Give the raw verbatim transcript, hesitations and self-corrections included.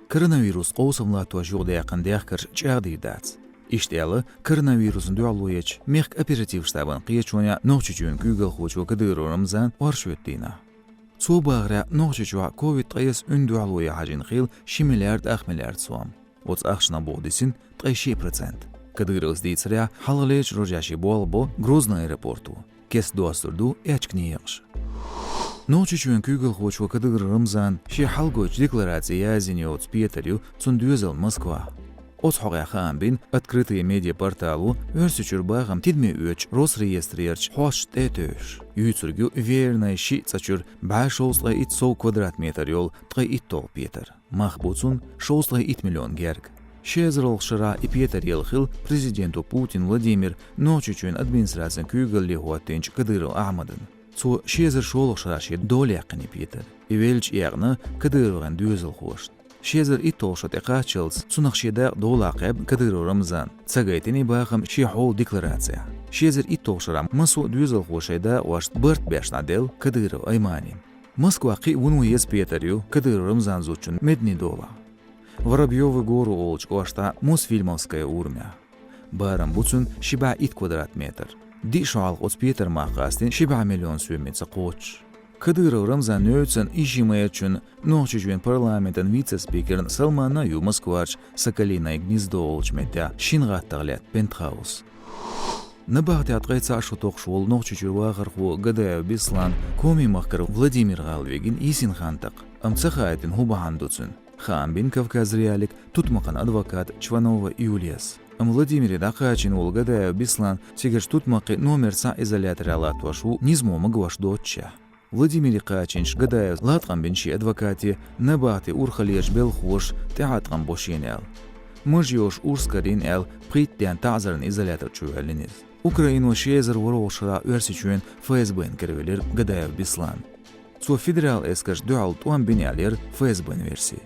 Коронавирус къовсам латтош юкъадаьккхина дехкарш чӀагӀдийр дац. Иштта аьлла, коронавирусна дуьхьало ечу мехкан оператив штабан кхечонехь Нохчийчоьнан куьйгалхочо Кадыров Рамзана оршотан дийнахь. Цо бахарехь, Нохчийчохь ковид ткъе исс уьнна дуьхьало ян хьажийна хилла ши миллиард ах миллиард сом. Оцу ахчанах боху дисина ткъе ши процент. Кадыровс дийцарехь, хьалхалерчу рожехь шен болх бо Грозный аэропорто. Кеста достур ду эчкан некъаш. Нохчийчоьнан куьйгалхочо Кадыров Рамзана шен хьалгойтучу деклараци яздина йоцу петар ю цуьнан доьзална Москвахь. Оцу хьокъехь хаам бина «Открытые медиа» портало Оьрсийчуьра бахам тидаме оьцучу Росреестрерчу хьосташна тӀе а тевжаш. Юьйцург ю веранай шиъ цӀа чуьра бӀе шовзткъе итт сов квадрат метр йолу ткъе итталгӀа петар. Мах бу цуьнан шовзткъе итт миллион герга. Ши эзарлагӀчу шарахь и петар елла хилла президенто Путин Владимира Нохчийчоьнан администрацин куьйгалле хӀоттийначу Кадыров Ахьмадана. Цо ши эзар шолгӀачу шарахь шен дола яьккхина и петар. И веллачу экъна Кадыровн доьзалхошна. Ши эзар итталгӀа шо тӀекхаччалц цунах шен дакъа долахь кхаьбна Кадыров Рамзана. Ца гайтина и бахам шен хьолан декларацехь. Ши эзар итталгӀачу шарахь массо а доьзалхо шайн дакъошна барт беш дӀаделла Кадыров Аймане. Москвахь кхин а вуно еза петар ю Кадыров Рамзанан зудчун медни долахь. Воробьёвы горы олучу кӀоштахь Мосфильмовская урамехь. Барам бу цуьнан ши бӀе итт квадрат метр. Диъ шо хьалха оцу петар мах къастийна ши бӀе миллион соьмца кхоччуш. Кадыров Рамзан невцан Ишимаевчун, Нохчийчоьнан парламентан вице-спикерна Салманна а ю Москварчу «Соколиное гнездо» олучу меттехь шина гӀаттах лаьтта пентхаус. Набахтехь ткъе цхьаъ шо токхуш волу Нохчийчуьра вахархо Гадаев Беслан Коми-махкара Владимир-гӀала вигина йисина хан такха, амма ца хаийтина хӀун бахьана ду цуьнан. Хаам бина Кавказ.Реалиига тутмакхан адвоката Чванова Юлияс. Амма Владимире дӀакхачийна волу Гадаев Беслан цигарчу тутмакхин номер цхьаъ изоляторехь латтош ву, низамо магош доццушехь. Владимире кхачийначу Гадаевс латкъам бина шен адвокате набахтин урхаллерчу белхахоша тӀеӀаткъам бо шена аьлла. Маж йолуш урс карийна аьлла, пхийтта ден таӀзаран изолятор чу воьллина иза. Украино ши эзар ворхӀалгӀачу шарахь Оьрсийчоьнан ФСБ-н кара велира Гадаев Беслан. Цо федерал эскаршна дуьхьал тӀом бина аьлла яра ФСБ-н верси.